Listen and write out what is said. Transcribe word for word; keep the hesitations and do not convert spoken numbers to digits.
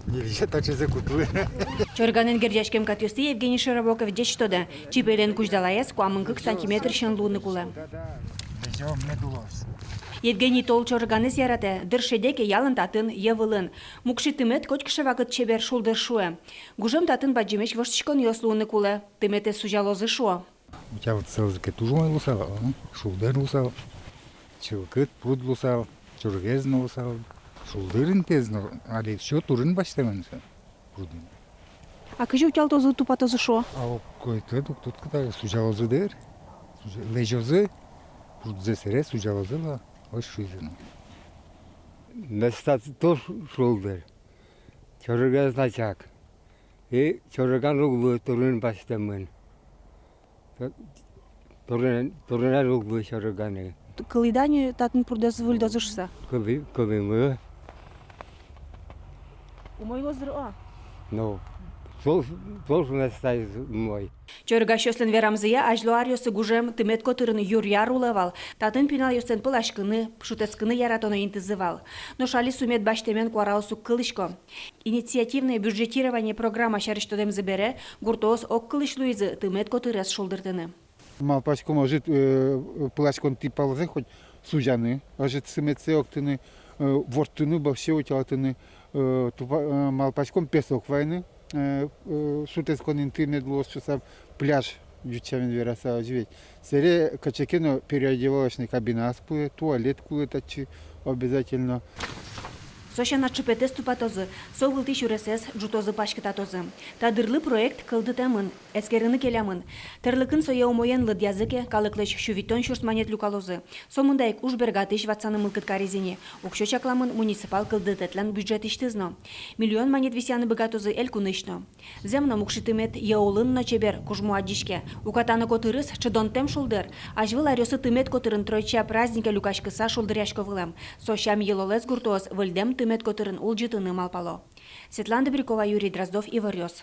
Нельзя так же закуклы. Чорыганэн герӟаськем катъёсты Евгений Широбоков ӟеч тодэ. Чипейлэн кузьдалаез куамын кык сантиметр сьӧн луыны кулэ. Евгений тол чорыганэз яратэ, дыр шеде ке ялан татын, йӧ вылын. Мукши тымет котькыӵе вакыт чебер шулдыр, шуэ. Гужем татын бадӟымесь воштӥськонъёс луыны кулэ, тыметэз сузялозы, шуо. Утялтысалзы ке, туж умой луысал, а? Шулдыр луысал, чылкыт пруд луысал, чорыгез но луысал, шулдыр интыез но, али всё турын басьтэмын со прудын. А кызьы утялтозы, тупатозы, шуо? А ог кӧтэ дук, тут кытазы сузялозы дыр, сузя-, лэзёзы, прудзэ сэре сузялозы ла, озьы шуизы но. Местаез туж шулдыр, чорыгез начак, и чорыган уг луы, турын басьтэмын. Турын, турын уг луы чорыганэ. Кылӥды-а ни татын прудэз выльдозы шуыса? Кылӥ-, кылӥмы. Умой луоз дыр, о? Ну, туж, туж местаез умой. Чорыгасьёслэн верамзыя, азьло аръёсы гужем тымет котырын юр-яр улэ вал. Татын пиналъёслэн пыласькыны, шутэтскыны яратоно интызы вал. Нош али сумет басьтэмен куараос уг кылӥсько. Инициативное бюджетирование программа сярысь тодэмзы бере, гуртоос огкылысь луизы тымет котырез шулдыртыны. Малпаськом, ӧжыт, э, пыласькон тӥпалзэ хоть сузяны, ӧжыт сыметсэ октыны, э, ворттыны, вообще утялтыны, э, тупа-, э, малпаськом песок вайыны, э, э, шутэтскон инты мед луоз шуыса, пляж, ӟуч сямен вераса, озьы ведь. Сэре кыӵе ке но переодевалочный кабинаос кулэ, туалет кулэ татчы обязательно. Со сяна чыпетэз тупатозы, со вылтӥ сюресэз ӝутозы, паськытатозы. Та дырлы проект кылдытэмын, эскерыны келямын. Тӧрлыкын сое умоен лыдъязы ке, калыклэсь сю витьтон сюрс манет люкалозы. Сомында ик уж бергатӥсь ватсаны мылкыд кариз ини. Уксё чакламын муниципал кылдытэтлэн бюджетысьтыз но. Миллион манет висъяны быгатозы элькунысь но. Зэм но, Мукши тымет йӧ улын но чебер, кужмо адӟиське. Уката но котырыз чидонтэм шулдыр. Азьвыл аръёсы тымет котырын Тройча празднике люкаськыса шулдыръясько вылэм. Со сям-йылолэз гуртоос выльдэм тымет котырын улӟытыны малпало. Светлана Добрякова, Юрий Дроздов, «Иворъёс».